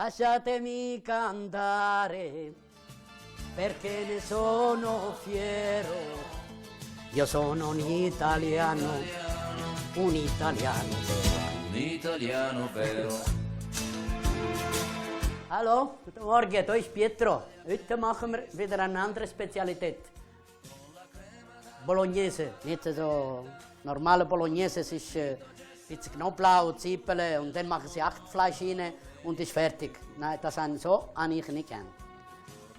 Lasciatemi cantare, perché ne sono fiero. Io sono un italiano vero. Un italiano vero. Hallo, guten Morgen, hier ist Pietro. Heute machen wir wieder eine andere Spezialität. Bolognese, nicht so normale Bolognese, es ist ein bisschen Knoblauch, Zwiebeln und dann machen sie Hackfleisch rein und ist fertig. Nein, das so habe ich nicht gern.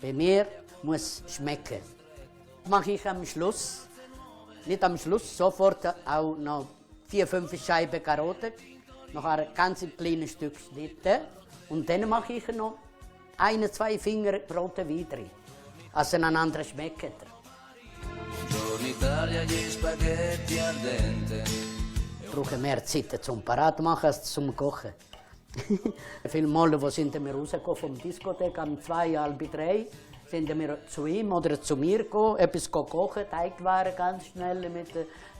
Bei mir muss es schmecken. Das mache ich am Schluss, nicht am Schluss, sofort auch noch 4-5 Scheiben Karotten, noch ein ganz kleines Stück Schnitte und dann mache ich noch 1-2 Finger rote Wein drin. Also einander schmecken. Ich brauche mehr Zeit zum Parat machen als zum Kochen. Viele Mal, wo sind wir rausgekommen vom Diskothek, um 2, halb 3, sind wir zu ihm oder zu mir gekommen, etwas kochen, Teigwaren ganz schnell mit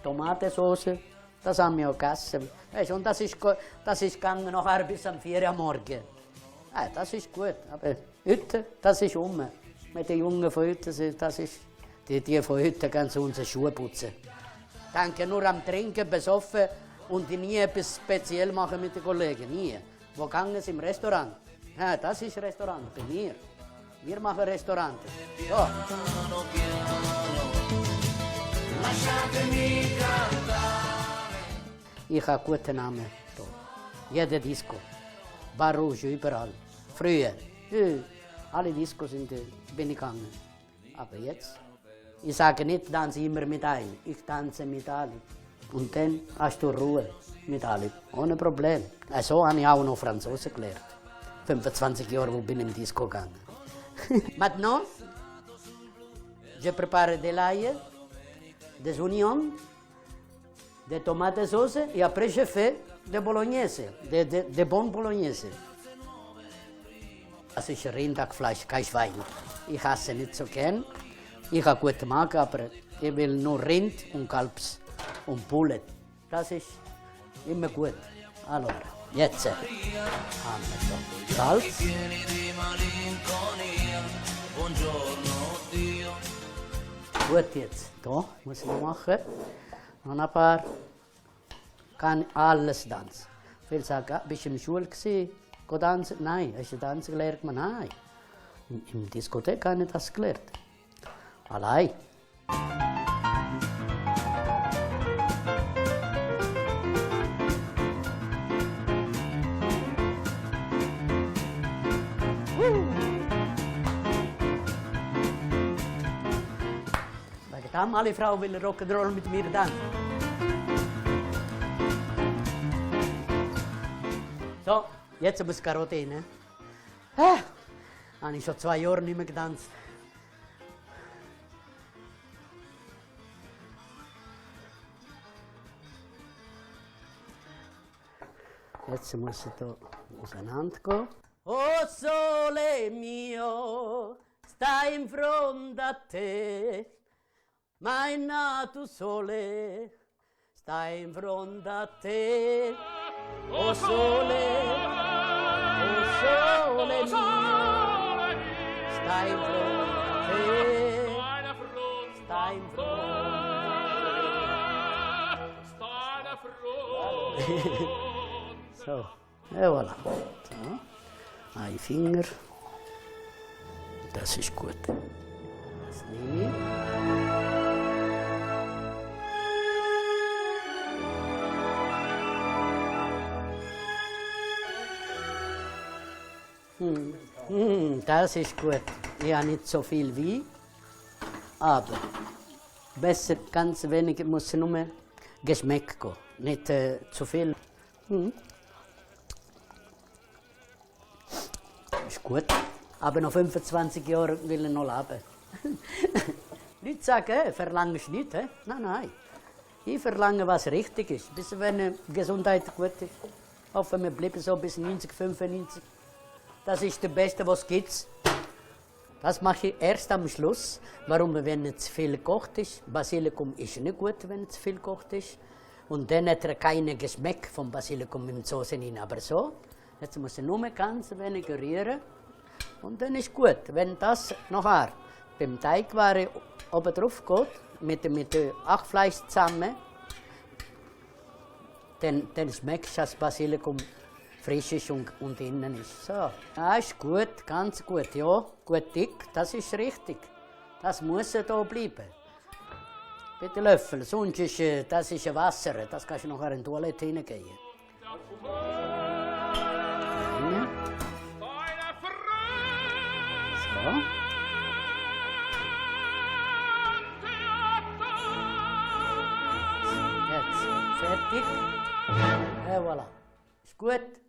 Tomatensauce. Das haben wir auch gegessen. Weißt, und das ist gegangen nachher bis um 4 Uhr am Morgen. Ja, das ist gut, aber heute, das ist mit den Jungen von heute, das ist, die von heute gehen zu unseren Schuhe putzen. Denke nur am Trinken, besoffen und nie etwas speziell machen mit den Kollegen, nie. Wo gehen sie im Restaurant? Ja, das ist Restaurant bei mir. Wir machen Restaurant. So. Ich habe guten Namen. Jede Disco. Bar Rouge, überall. Früher. Alle Discos bin ich gegangen. Aber jetzt? Ich sage nicht, tanze immer mit allen. Ich tanze mit allen. Und dann hast du Ruhe mit allen. Ohne Problem. So habe ich auch noch Franzose gelernt. 25 Jahre, wo bin ich im Disco gegangen. Maintenant, je prépare de l'ail, des oignons, de tomate sauce et après je fais de Bolognese, de bon Bolognese. Das ist Rindhackfleisch, kein Schwein. Ich esse nicht so gern. Ich habe guten Magen, aber ich will nur Rind und Kalbs und Poulet. Das ist immer gut. Allora, jetzt haben wir so Salz. Gut, jetzt. Da muss ich noch machen. Noch ein paar. Kann alles tanzen. Viele sagen, bist du in der Schule gewesen? Tanzen? Nein. Hast du tanzen gelernt? Nein. Im Diskothek habe ich das gelernt. Allein. Wegen dem alle Frauen wollen Rock'n'Roll mit mir tanzen. So, jetzt muss Karotte rein. Habe ich schon 2 Jahre nicht mehr getanzt. Jetzt muss ich hier auseinandergehen. Oh sole mio, sta in fronte a te. Mein nato sole, sta in fronte a te. Oh sole mio, sta in fronte a te. Sta in fronte. So, et voilà. So. Ein Finger. Das ist gut. Das nehme ich. Das ist gut. Ich habe nicht so viel Wein, aber besser ganz wenig, muss nur Geschmack gehen, nicht zu viel. Ist gut, aber noch 25 Jahre will ich noch leben. Leute sagen, verlangst du nicht? Nein, nein. Ich verlange, was richtig ist. Bis wenn die Gesundheit gut ist. Ich hoffe, wir bleiben so bis 90, 95. Das ist das Beste, was es gibt. Das mache ich erst am Schluss. Warum? Wenn zu viel gekocht ist. Basilikum ist nicht gut, wenn zu viel gekocht ist. Und dann hat er keinen Geschmack vom Basilikum in die Soße rein. Aber so Jetzt muss ich nur ganz wenig rühren und dann ist gut. Wenn das nachher beim Teigware oben drauf geht, mit dem Hackfleisch zusammen, dann schmeckt das Basilikum frisch ist und innen ist. So, das ist gut, ganz gut. Ja, gut dick, das ist richtig. Das muss hier bleiben. Bei den Löffeln, sonst ist das ist ein Wasser, das kannst du nachher in die Toilette hineingehen. So. Jetzt, fertig. Et voilà. Ist gut.